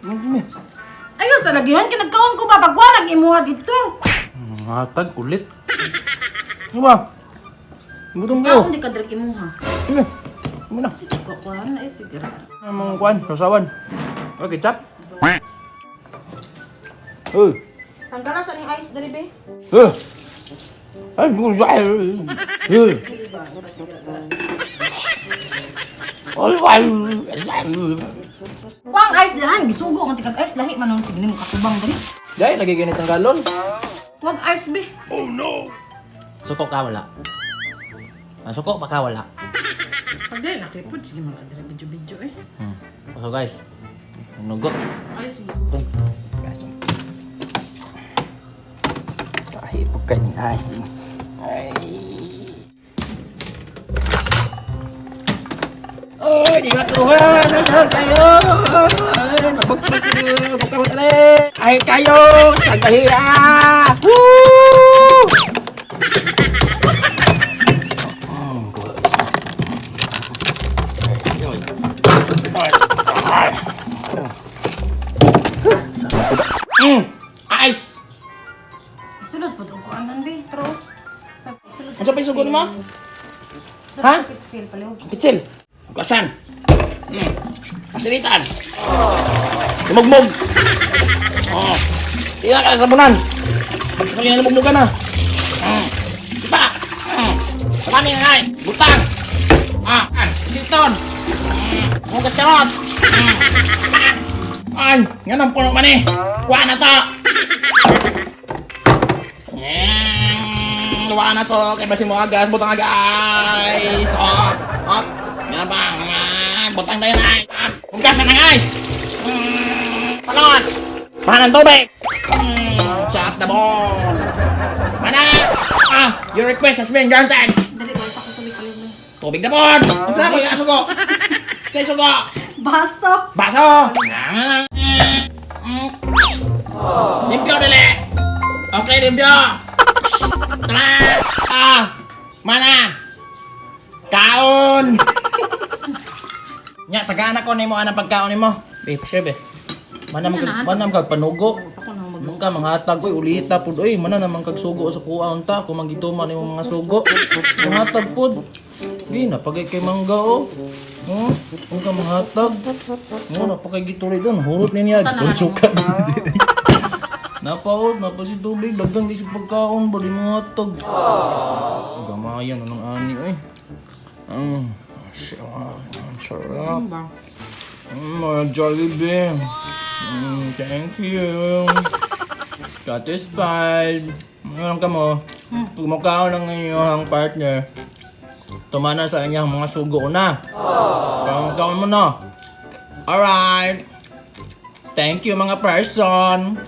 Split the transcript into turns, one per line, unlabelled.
Ayun sa lagihan kay nagkaon ko ba pagwa nag imuha dito.
Hatag ulit. Ano ba? Gutom kayo.
Kaon di ka direk imuha.
Ano? Ano na?
Ay, suko ko na eh sige ra.
Ano mga kuan? Sasawan. Okay, chap. Uy.
Tanggalan sa ning ice diri be.
Eh. Ay, ay, ay. Ay,
Wang ice dihan gisugo ang tikag ice lahi man ang sige nimo katubang diri.
Dahil lagi ganit ang galon.
Wag ice be.
Suko ka wala. Ah, suko pa ka wala.
Pag dili na klipod sige man ka diri bidyo-bidyo eh.
So guys, nugot.
Ice.
Guys. Ay, bukan guys. Ay. Oy, di ka tuhan, nasa kayo. Ay, mabagpag ay kayo, sa kahiya. Woo! Ice!
Isulod pud og kuanan be, tro. Isulod.
Ano pa isugod mo?
Ha?
Ha?
Pitsil palihog.
Pitsil! Hugasan! Pasilitan! Lumugmog! Oh. Tira ka na sa sabunan! Sa kinalumugmugan na! Iba! Marami na ay! Butang! Ah! Ah! Siton! Hugas karot! Ah! Ay! Nga nang puno man eh! Kuha na to! Luwa na to. Kay basin mo agas. Butang guys. Up. Up. Nga ba? Ah, butang tayo na. Ah, hugasan na guys. Palon. Pahan ng tubig. Shut the ball. Mana. Ah, your request has been granted.
Dali ko sa akong tubig palihog be.
Tubig na pod. Ang sarap ko. Sugo. Say sugo.
Baso.
Baso. Limpyo dali. Okay, limpyo. Tara. Ah, mana. Kaon. Nya, tagaan ako nimo anang pagkaon nimo. Be, sure be. Mana man kag mana man kag panugo.
Ako na mag
Man ka manghatag oy ulita pud oy mana naman kag sugo sa kuha unta kung mangituma nimo mga sugo. Manghatag pud. Di na pagay kay mangga oh. Oh, kung ka manghatag. Oh, napakay gituloy doon. Hurot ni niya.
Saan na lang?
Suka. Napaot, napa si tubig, dagang di si pagkaon, ba di manghatag. Gamayan anong ani oy. Ang sarap.
Ano ba?
Mga Jollibee. Thank you. Satisfied. Meron ka mo. Kumakaon ng iyong partner. Tumana sa inyang mga sugo na. Kaon mo na. Alright. Thank you mga person.